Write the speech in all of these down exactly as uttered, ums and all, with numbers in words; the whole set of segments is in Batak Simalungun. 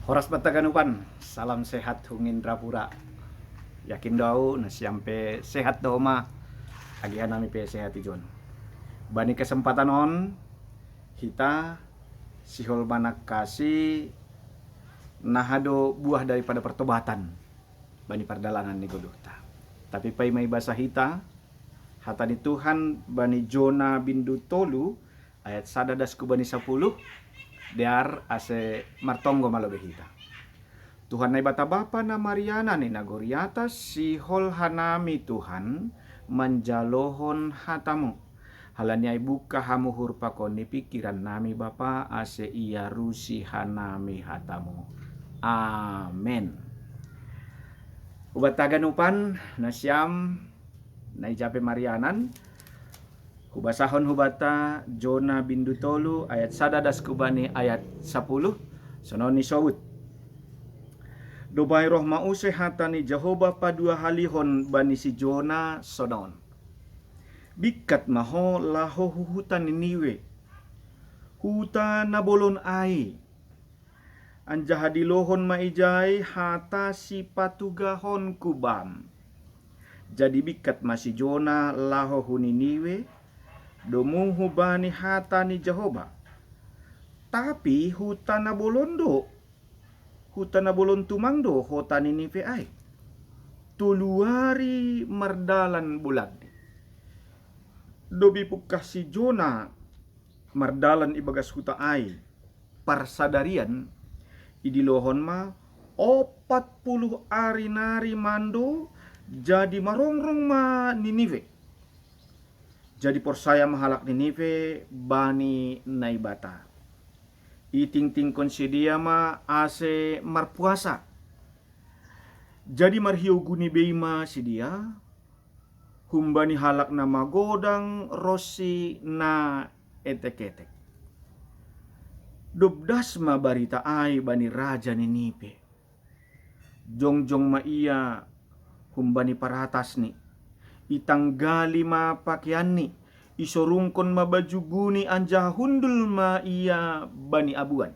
Horas banta haganupan, salam sehat hong Indrapura. Yakin do ahu, nasiam pe sehat do homa, agihan nami pe sehat ijon. Bani kesempatan on, hita sihol manangkasi naha do buah daripada pertobatan bani pardalanan ni goluhta. Tapi paima ibasa hita hata ni Tuhan bani Jona bindu tolu ayat sada das hubani sapuluh, dear ase martonggo ma lobei hita. Tuhan Naibata Bapa na marianan i nagori atas, sihol hanami Tuhan manjalohon hatamu. Halani ai buka hamu hurpakon ni pingkiran nami Bapa, ase iarusi hanami hatamu. Amen. Hubanta haganupan, nasiam na ija pe marianan, hubasahon hubanta Jona bindu tolu ayat sada das hubani ayat sapuluh, sonon i sobut. Dob ai roh ma use hata ni Jahowa paduahalihon bani si Jona sonon: Bingkat ma ho laho hu huta Niniwe, huta na bolon ai, anjaha dilohon ma ijai hata sipatugahonku bam. Jadi bingkat ma si Jona laho hu Niniwe, domu hubani hata ni Jahowa. Tapi huta na bolon do, huta na bolon tumang do hota Niniwe ai. Tolu ari mardalan bolangni. Dob ipungkah si Jona mardalan ibagas huta ai parsadarian, idilohon ma ompat puluh ari nari mando, jadi marongrong ma Niniwe. Jadi porsaya ma halak Niniwe bani Naibata. Itingtingkon sidea ma ase marpuasa. Jadi marhiogun i bei ma sidea humbani halak na magodang ronsi na etek-etek. Dob das ma barita ai bani raja Niniwe. Jongjong ma ia humbani paratasni, itanggali ma pakeanni, isorungkon ma baju guni, anjaha hundul ma ia bani abuan.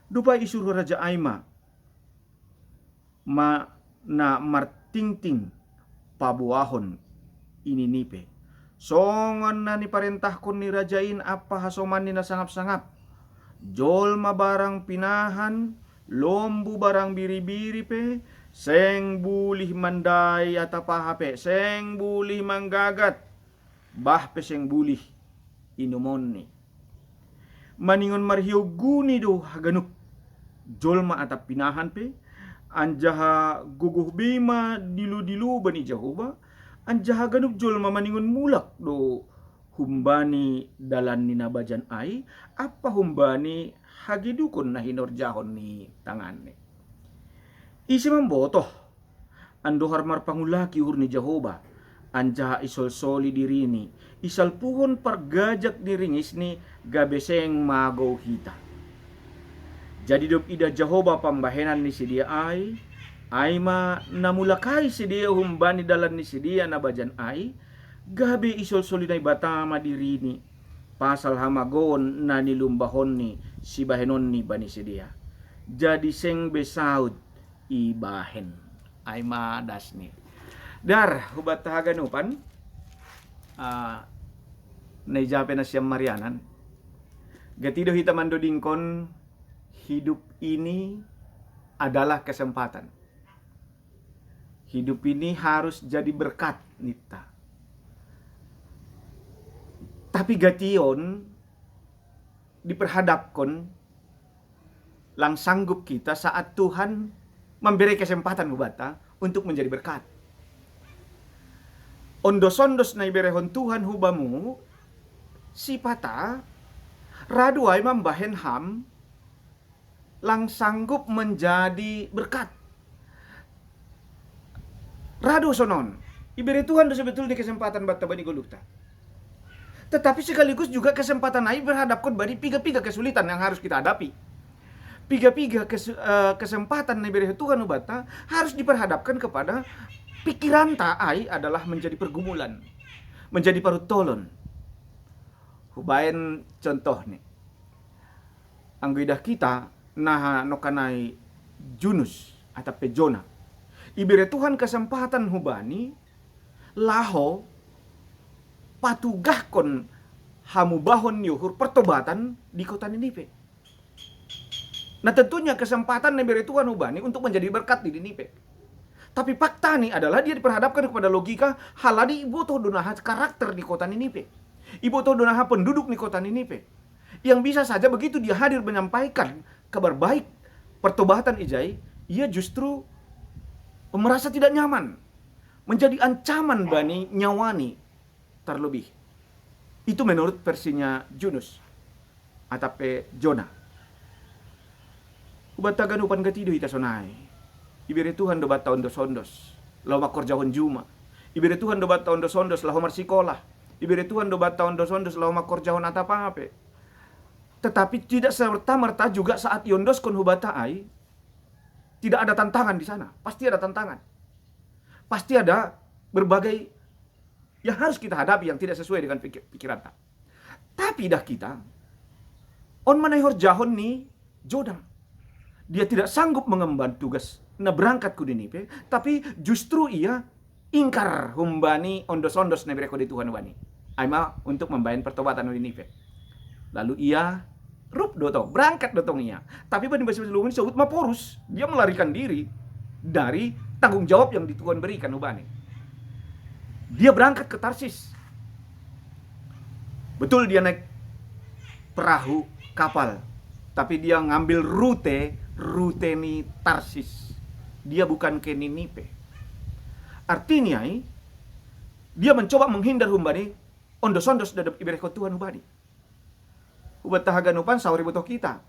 Dob ai isuruh raja ai ma, ma na martingting paboahon i Niniwe, songon na niparentahkon ni raja in ampa hasomanni na sangap-sangap. Jolma barang pinahan, lombu barang biri-biri pe, seng bulih mandai atap aha pe, seng bulih manggagat, bah pe seng bulih inumonni. Maningon marhiogun i do haganup jolma atap pinahan pe, anjaha gogoh bei ma dilo-dilo bani Jahowa, anjaha ganup jolma maningon mulak do humbani dalan ni na bajan ai, ampa humbani hagedukon na hinorjahon ni tanganni. Ise mambotoh, andohar marpangulaki uhur ni Jahowa, anjaha isolsoli dirini, isalpuhon pargajak ni ringisni, gabe seng magou hita. Jadi dob idah Jahowa pambahenan ni sidea ai, ai ma na mulak ai sidea humbani dalan ni sidea na bajan ai, gabe isolsoli Naibata ma dirini, pasal hamagoon na nilumbahonni sibahenonni bani sidea. Jadi seng be saut ibahen. Ai ma dasni. Dar, hubanta haganupan, ah, na ija pe nasiam marianan, gati do hita mandodingkon, hidup ini adalah kesempatan. Hidup ini harus jadi berkat, ninta. Tapi gati on diperhadapkon, lang sanggup kita saat Tuhan memberi kesempatan hubanta untuk menjadi berkat. Ondos-ondos na iberehon Tuhan hubamu, sipata ra do ai mambahen ham lang sanggup menjadi berkat. Ra do sonon. Ibere Tuhan do sebetulnya kesempatan banta bani goluhta. Tetapi sekaligus juga kesempatan ai berhadapkon bani piga-piga kesulitan yang harus kita hadapi. Piga-piga kes-, eh, kesempatan na iberehon Tuhan hubanta harus diperhadapkan kepada pikiranta ai adalah menjadi pergumulan, menjadi paruntolon. Hubaen contohni. Anggo idah kita, Naha nokanai Junus atape Jona. Ibere Tuhan kesempatan hubani laho patugahkon hamubahon ni uhur pertobatan di kota Ninive. Nah, tentunya kesempatan na ibere Tuhan hubani untuk menjadi berkat di Ninive. Tapi faktani adalah dia diperhadapkan kepada logika halani ibotoh do naha karakter di kota Ninive. Ibotoh do naha penduduk di kota Ninive. Yang bisa saja begitu dia hadir menyampaikan kabar baik pertobatan ijai, ia justru merasa tidak nyaman, menjadi ancaman bani nyawani terlebih. Itu menurut versinya Junus atape Jona. Hubata haganupan, gati do hita sonai. Ibere Tuhan do banta ondos-ondos laho mangkorjahon juma. Ibere Tuhan do banta ondos-ondos laho marsikolah. Ibere Tuhan do banta ondos-ondos laho mangkorjahon atap ape. Tetapi tidak serta-merta juga saat iondoskon hubata ai tidak ada tantangan di sana. Pasti ada tantangan. Pasti ada berbagai yang harus kita hadapi yang tidak sesuai dengan pikir-, pikiranta. Tapi dah kita, on ma na ihorjahon ni Jona. Dia tidak sanggup mengemban tugas na berangkat ku Ninive, tapi justru ia ingkar humbani ondos-ondos na iberehon ni Tuhan hubani. Ai ma untuk mambahen pertobatan di Ninive. Lalu ia rup do tong, berangkat do tong ia. Tapi bani bahasa Luhut disebut maporus, dia melarikan diri dari tanggung jawab yang di Tuhan berikan hubani. Dia berangkat ke Tarsis. Betul, dia naik perahu, kapal, tapi dia ngambil rute, rute ni Tarsis. Dia bukan ke Ninive. Artinya, dia mencoba menghindar humbani ondos-ondos na dob iberehon Tuhan hubani. Hubata haganupan, saur ibotoh hita,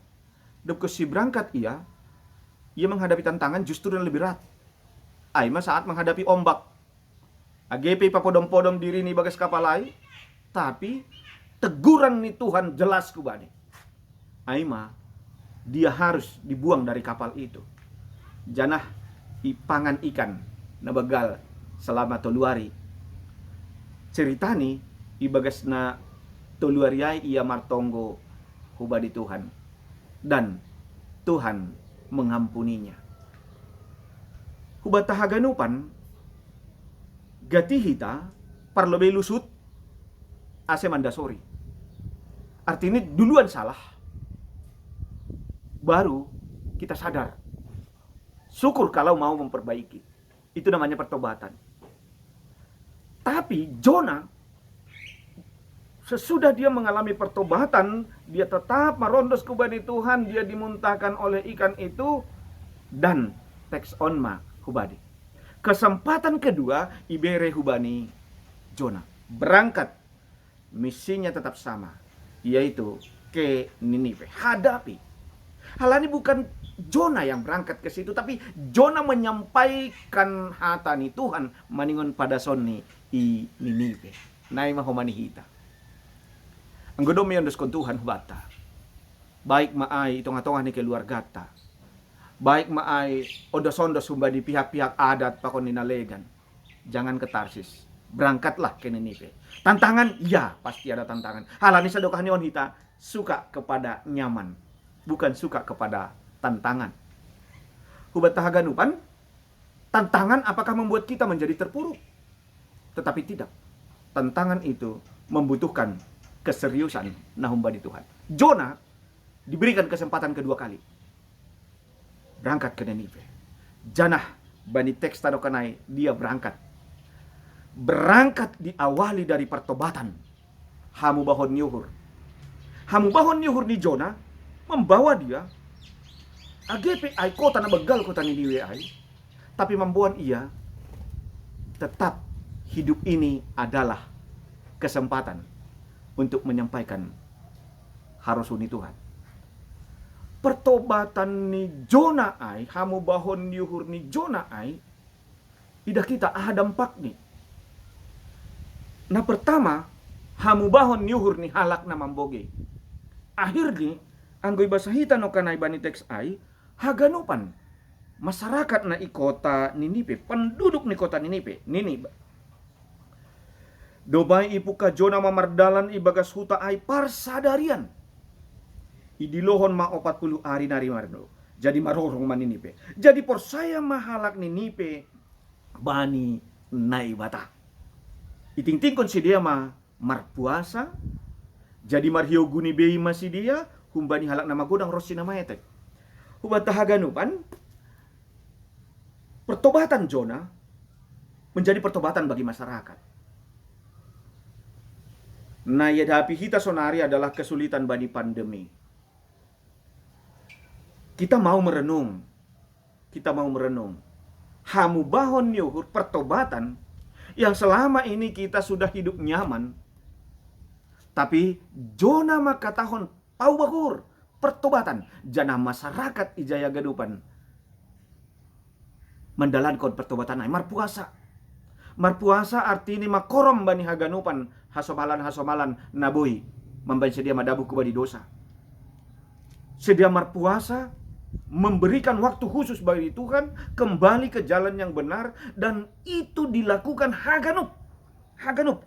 dob konsi berangkat ia, ia menghadapi tantangan justru na lebih berat. Ai ma saat menghadapi ombak. Age pe ipapodom-podom dirini ibagas kapal ai, tapi teguran ni Tuhan jelas hubani. Ai ma, dia harus dibuang dari kapal itu. Janah ipangan ikan na banggal selama tolu ari. Ceritani, ibagas na tolu ari ai ia martonggo hubani Tuhan, dan Tuhan mengampuninya. Hubata haganupan, gati hita, parlobei lusut ase mandasori. Artinya duluan salah, baru kita sadar. Syukur kalau mau memperbaiki. Itu namanya pertobatan. Tapi Jona, sesudah dia mengalami pertobatan, dia tetap marondos hubani Tuhan, dia dimuntahkan oleh ikan itu, dan teks on ma hubani. Kesempatan kedua ibere hubani Jona. Berangkat, misinya tetap sama, yaitu ke Ninive. Hadapi. Halani bukan Jona yang berangkat ke situ, tapi Jona menyampaikan hata ni Tuhan maningon padasonni i Ninive. Nai ma homa ni hita. Anggo dong iondoskon Tuhan hubanta, baik ma ai i tonga-tonga ni keluargata, baik ma ai ondos-ondos humbani pihak-pihak adat pakon ni na legan, jangan ke Tarsis. Berangkatlah ke Ninive. Tantangan? Ya, pasti ada tantangan. Halani sadokah ni on hita suka kepada nyaman, bukan suka kepada tantangan. Hubanta haganupan, tantangan apakah membuat kita menjadi terpuruk? Tetapi tidak. Tantangan itu membutuhkan keseriusan na humbani Tuhan. Jona diberikan kesempatan kedua kali. Berangkat ke Ninive. Janah bani teks tadok nai dia berangkat. Berangkat diawali dari pertobatan. Hamubahon ni uhur. Hamubahon ni uhur ni Jona membawa dia, age pe ai kota na banggal kota Ninive ai, tapi mamboan ia tetap hidup ini adalah kesempatan untuk menyampaikan harosuh ni Tuhan. Pertobatan ni Jona ai, hamubahon ni uhur ni Jona ai, idah hita aha dampakni. Na pertama, hamubahon ni uhur ni halak na mambogei. Akhirni, anggo ibasa hita noka nai bani teks ai, haganupan masyarakat na i kota Ninive, penduduk ni kota Ninive, Ninive, dobai ipungka Jona ma mardalan ibagas huta ai parsadarian. Idilohon ma opat puluh ari nari marno. Jadi marorong ma Ninive. Jadi porsaya ma halak Ninive bani Naibata. Itingtingkon sidea ma marpuasa. Jadi marhiogun ni bei ma sidea humbani halak na magodang ronsi na maetek. Hubanta haganupan, pertobatan Jona menjadi pertobatan bagi masyarakat. Na ihadapi hita sonari adalah kesulitan bani pandemi. Kita mau merenung. Kita mau merenung. Hamubahon ni uhur pertobatan yang selama ini kita sudah hidup nyaman. Tapi Jona mangkatahon, paubah uhur, pertobatan. Janah masyarakat ija haganupan mandalankon pertobatan ai, marpuasa. Marpuasa artini mangkorom bani haganupan hasomalan-hasomalan na boi mambahen sidea madabuh hubani dosa. Sidea marpuasa, memberikan waktu khusus bagi Tuhan, kembali ke jalan yang benar, dan itu dilakukan haganup. Haganup.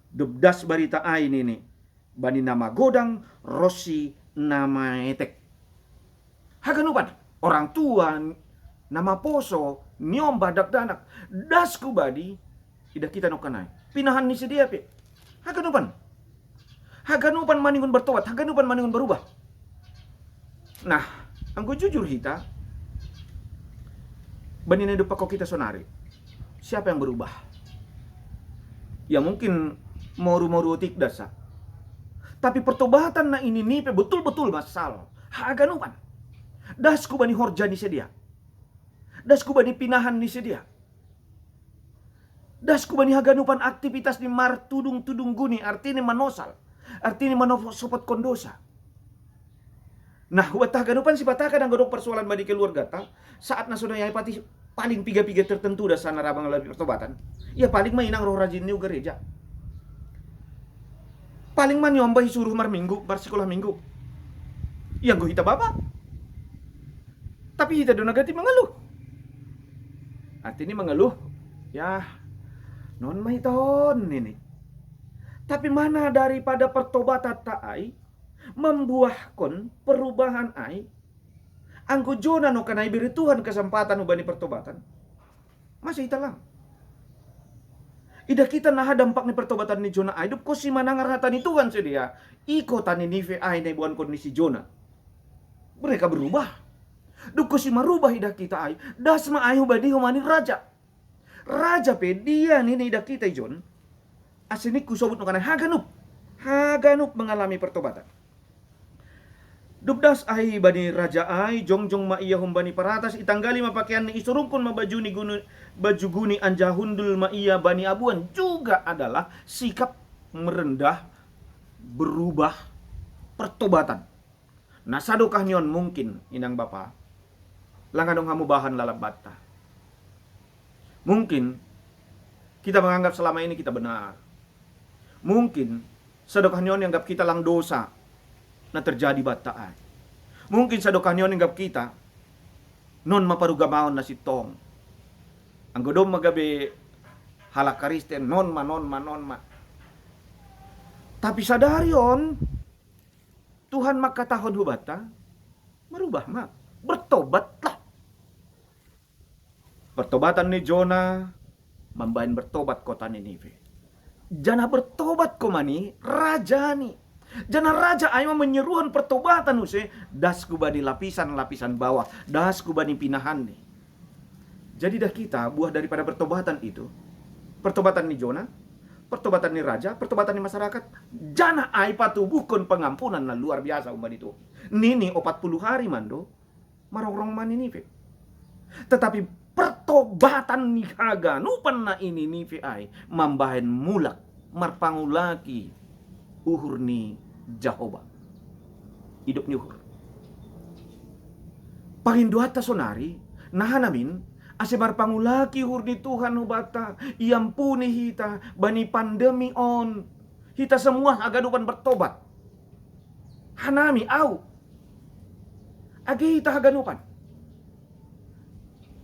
Dob das barita ai nini bani na magodang ronsi na maetek. Haganupan, orang tua, na maposo, niombah, dakdanak, das hubani, idah hita nongkan ai, pinahan ni sidea pe. Haganupan. Haganupan maningon bertobat, haganupan maningon berubah. Nah, anggo jujur hita, bani na idompakkon hita sonari, siapa yang berubah? Ya mungkin moru-moru otik dasa. Tapi pertobatan na i Ninive betul-betul massal. Haganupan. Das hubani horja ni sidea. Das hubani pinahan ni sidea. Das hubani haganupan aktivitas ni martudung-tudung guni, artini manosal, artini manosopotkon dosa. Nah, hubanta haganupan sipata kadang anggo adong persoalan bani keluargata, saat na sonai ai pati paling piga-piga tertentu dasa na ra mangalami pertobatan. Ya paling ma inang roh rajin ni hu gareja. Paling ma niombah isuruh marminggu, marsikolah minggu. Ya anggo hita bapa. Tapi hita do na gati mangaluh. Artini mangaluh, ya, non ma hita on nini. Tapi mana daripada pertobatanta ai mambuahkon perubahan ai? Anggo Jona nongkan ai ibere Tuhan kesempatan hubani pertobatan, masa hita lang? Idah hita naha dampak ni pertobatan ni Jona ai, dob konsi manangar hata ni Tuhan sidea, i kota Ninive ai na iboankon ni si Jona. Mereka berubah. Dob konsi marubah idah hita ai, das ma ai hubani homa ni raja. Raja pe dia nini idah hita ijon. Asa ningku sobut nongkan ai haganup. Haganup mangalami pertobatan. Dob das ai bani raja ai, jongjong ma ia humbani paratas, itanggali ma pakeanni, isurungkon ma baju ni guni, baju guni anjaha hundul ma ia bani abuan. Juga adalah sikap merendah, berubah, pertobatan. Na sadokah ni on mungkin, inang bapa, lang adong hamubahan lalap banta. Mungkin kita menganggap selama ini kita benar. Mungkin sadokah ni on ianggap hita lang dosa na terjadi banta ai. Mungkin sadokah ni on ianggap hita non ma parugamaon na sintong. Anggo domma gabe halak Kristen, non ma, non ma, non ma. Tapi sadari on Tuhan mangkatahon hubanta, marubah ma, bertobatlah. Pertobatan ni Jona mambahen bertobat kota Ninive. Janah bertobat homa ni raja ni. Janah raja ai ma menyeruhon pertobatan use, das hubani lapisan-lapisan bawah, das hubani pinahanni. Jadi idah hita buah daripada pertobatan itu, pertobatan ni Jona, pertobatan ni raja, pertobatan ni masyarakat, janah ai patubuhkon pengampunan na luar biasa humbani Tuhan. Nini opat puluh ari mando, marongrong ma Ninive. Tetapi pertobatan ni haganupan na i Ninive ai mambahen mulak, marpangulaki uhur ni Jahowa. Idop ni uhur. Pangindoanta sonari, naha namin, ase marpangulaki uhur ni Tuhan hubanta, iampuni hita bani pandemi on. Hita semua haganupan bertobat. Hanami, au. Age hita haganupan,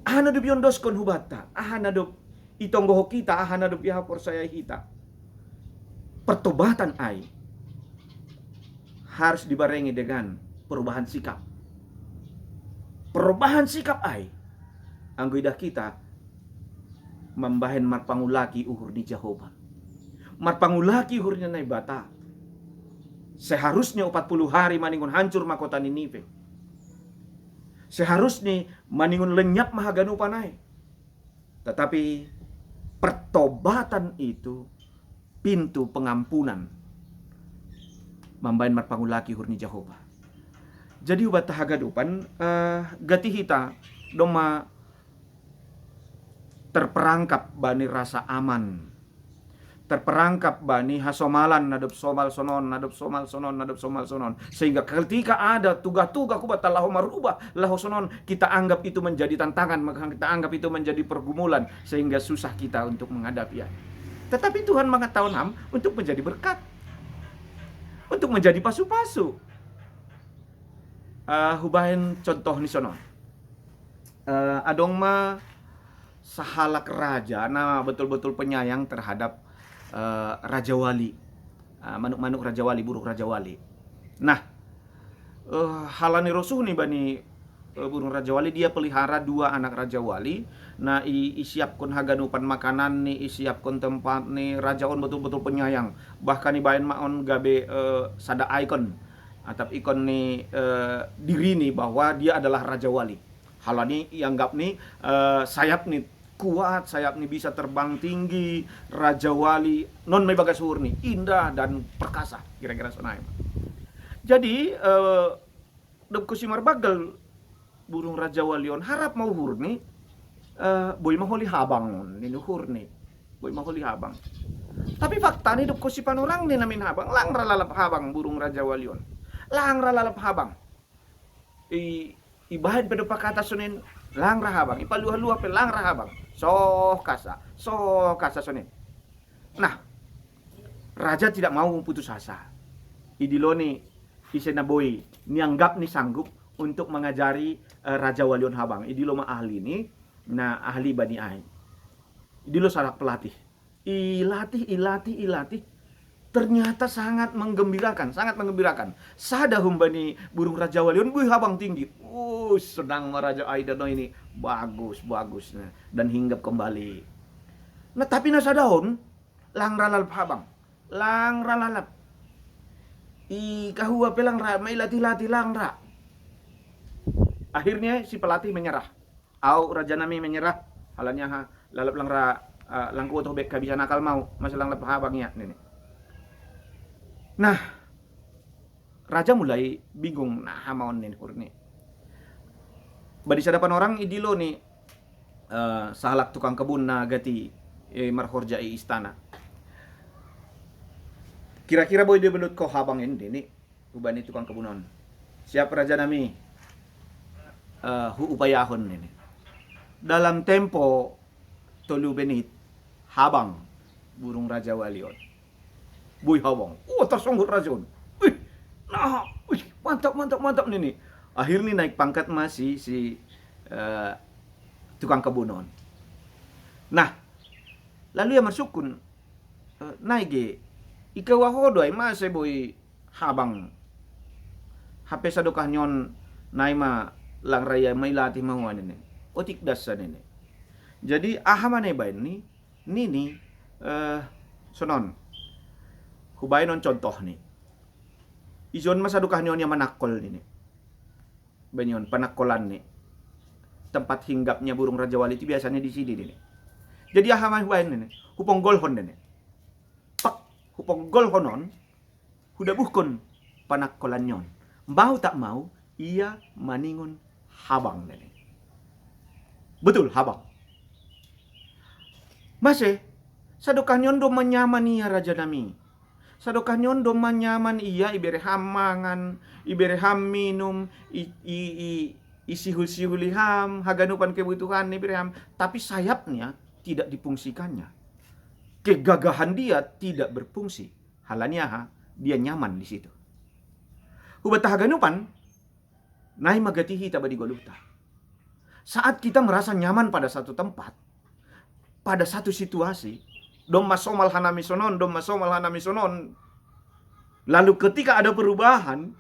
aha na dob iondoskon hubanta, aha na dob itonggohon hita, aha na dob ihaporsayai hita? Pertobatan ai harus dibarengi dengan perubahan sikap. Perubahan sikap ai anggo idah hita mambahen marpangulaki uhur ni Jahowa. Marpangulaki uhur ni Naibata. Seharusnya opat puluh hari maningon hancur ma kota Ninive. Seharusnya maningon lenyap ma haganupan ai. Tetapi pertobatan itu pintu pengampunan mambahen marpangulaki uhur ni Jahowa. Jadi ubat haganupan, eh, gati hita domma terperangkap bani rasa aman, terperangkap bani hasomalan, na dob somal sonon, na dob somal sonon, na dob somal sonon, sehingga ketika ada tuga-tuga kubat laho marubah, laho sonon, kita anggap itu menjadi tantangan, maka kita anggap itu menjadi pergumulan, sehingga susah kita untuk menghadapi. Tetapi Tuhan mangatahuon ham untuk menjadi berkat, untuk menjadi pasu-pasu. Uh, hubahen contoh ni sonon. Uh, adong ma sahalak raja na betul-betul penyayang terhadap uh, rajawali. Uh, manuk-manuk rajawali, burung rajawali. Nah, uh, halani rosuh ni bani uh, burung rajawali, dia pelihara dua anak rajawali. Nah, i, isiapkon haganupan makanan ni, isiapkon tempat ni, raja on betul-betul penyayang. Bahkan ibaen ma on gabe uh, sada ikon, atap ikon ni uh, diri ni bahwa dia adalah rajawali. Halani ianggap ni uh, sayap ni kuat, sayap ni bisa terbang tinggi, rajawali non mai bagas uhur ni indah dan perkasa, kira-kira sonai. Jadi uh, dob kosi marbanggal burung rajawali on, harap ma uhur ni uh, boi ma holi habang on, nini uhur ni. Boi ma holi habang. Tapi fakta ni dob kosi panorang ni namin habang, lang ra lalap habang burung rajawali on. Lang ra lalap habang. I, ibaen pe dob pakata sonin lang ra habang, ipaluah-luah pe lang ra habang. Soh kasa, soh kasa sonin. Nah, raja tidak mau putus asa. Idilo ni ise na boi nianggap ni sanggup untuk mengajari uh, rajawali on habang. Idilo ma ahli ni, na ahli bani ai. Idilo sahalak pelatih. Ilatih, ilatih, ilatih. Ternyata sangat menggembirakan, sangat menggembirakan. Sada humbani burung rajawali on, boi habang tinggi. Uh, senang ma raja ai, danau ini bagus, bagus. Nah, dan hinggap kembali. Nah, tapi na sada on lang ra lalap habang. Lang ra lalap. I kahua pe lang ra, mailatih-latih lang ra. Akhirnya si pelatih menyerah. Au raja nami menyerah, halani aha, lalap lang ra, uh, lang kuotoh be, habis akal ma au, masa lang lalap habang ia, nini. Nah, raja mulai bingung, nah, aha ma on, nini uhur ni. Bani sada panorang idilo ni uh, sahalak tukang kebun na gati eh, marhorja i istana. Kira-kira boi do ibelut ho habang in, nini, hubani tukang kebun on. Siap raja nami, uh, huupayahon, nini. Dalam tempo tolu menit habang burung rajawali on. Boi habang. Wah, tarsonggot raja on. Wih, nah, wih, mantap, mantap, mantap, nini. Akhirnya naik pangkat ma si, si uh, tukang kebun on. Nah, lalu ia marsungkun, uh, nai ge, ikawa ho do ai masa boi habang. Hape sadokah ni on nai ma lang ra ia mailatih ma hua, nini. Otik das sa, nini. Jadi aha ma na ibaen ni, nini, uh, sonon. Hubaen on contoh ni. Ijon ma sadokah ni on ia manangkol, nini. Baen on panangkolan ni. Tempat hinggapnya burung rajawali itu biasanya di sini, nini. Jadi aha ma hubaen, nini. Huponggolhon, nini. Pak, huponggolhon on, hudabuhkon panangkolan ni on. Mau tak mau, ia maningon habang, nini. Betul, habang. Masa, sadokah ni on domma nyaman ia, raja nami. Sadokah ni on domma nyaman ia, ibere ham mangan, ibere ham minum, i, i, i, isihul-sihuli ham haganupan kebutuhan ibere ham. Tapi sayapnya tidak difungsikannya. Kegagahan dia tidak berfungsi. Halani aha, dia nyaman di situ. Hubata haganupan, nai ma gati hita bani goluhta. Saat kita merasa nyaman pada satu tempat, pada satu situasi, domma somal hanami sonon, domma somal hanami sonon, Lalu ketika ada perubahan,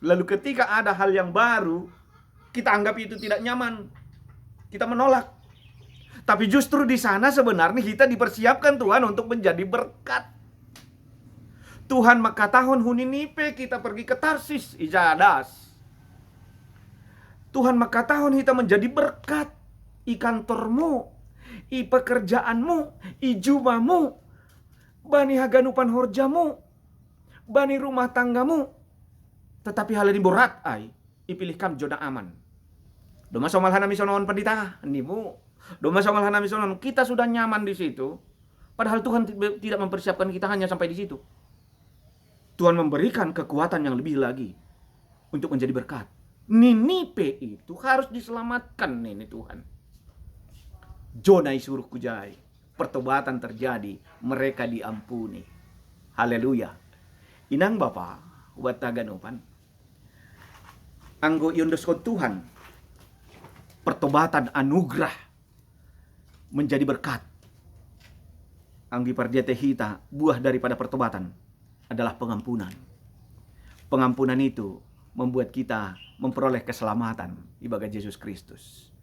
lalu ketika ada hal yang baru, kita anggap itu tidak nyaman. Kita menolak. Tapi justru di sana sebenarnya kita dipersiapkan Tuhan untuk menjadi berkat. Tuhan makatahon hu Ninipe kita pergi ke Tarsis, ija das. Tuhan makatahon hita menjadi berkat i kantormu, i pekerjaanmu, i jumamu, bani haganupan horjamu, bani rumah tanggamu. Tetapi hal ini berat ai, ipilih kam jo Naaman. Domma somal hanami sonon, pendeta, nimu. Domma somal hanami sonon, kita sudah nyaman di situ. Padahal Tuhan ti-, tidak mempersiapkan kita hanya sampai di situ. Tuhan memberikan kekuatan yang lebih lagi untuk menjadi berkat. Ninipe itu harus diselamatkan, Nini Tuhan. Jona isuruh kujai. Pertobatan terjadi, mereka diampuni. Haleluya. Inang bapa, buat haganupan. Anggo iondoskon Tuhan, pertobatan, anugerah, menjadi berkat. Anggi pardiate hita, buah daripada pertobatan adalah pengampunan. Pengampunan itu membuat kita memperoleh keselamatan ibaga Yesus Kristus.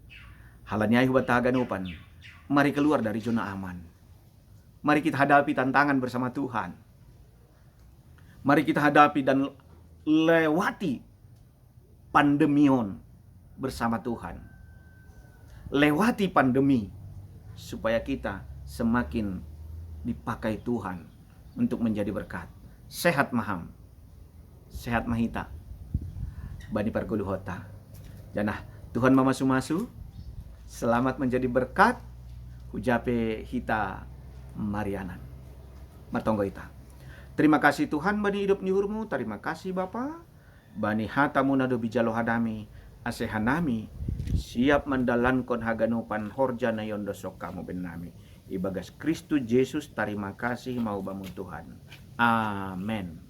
Halani ai hubat haganupan, mari keluar dari zona aman. Mari kita hadapi tantangan bersama Tuhan. Mari kita hadapi dan lewati pandemi on bersama Tuhan. Lewati pandemi supaya kita semakin dipakai Tuhan untuk menjadi berkat. Sehat ma ham. Sehat ma hita. Bani pargoluhonta. Janah Tuhan mamasu-masu. Selamat menjadi berkat. Hujape hita marianan. Martonggo hita. Terima kasih Tuhan bani idup ni uhurmu. Terima kasih Bapa. Bani hatamu na dob ijalo hanami, ase hanami siap mandalankon haganupan horja na iondoskon hamu bennami. Ibagas Kristus Jesus, tarima kasih ma hu Bamu Tuhan. Amen.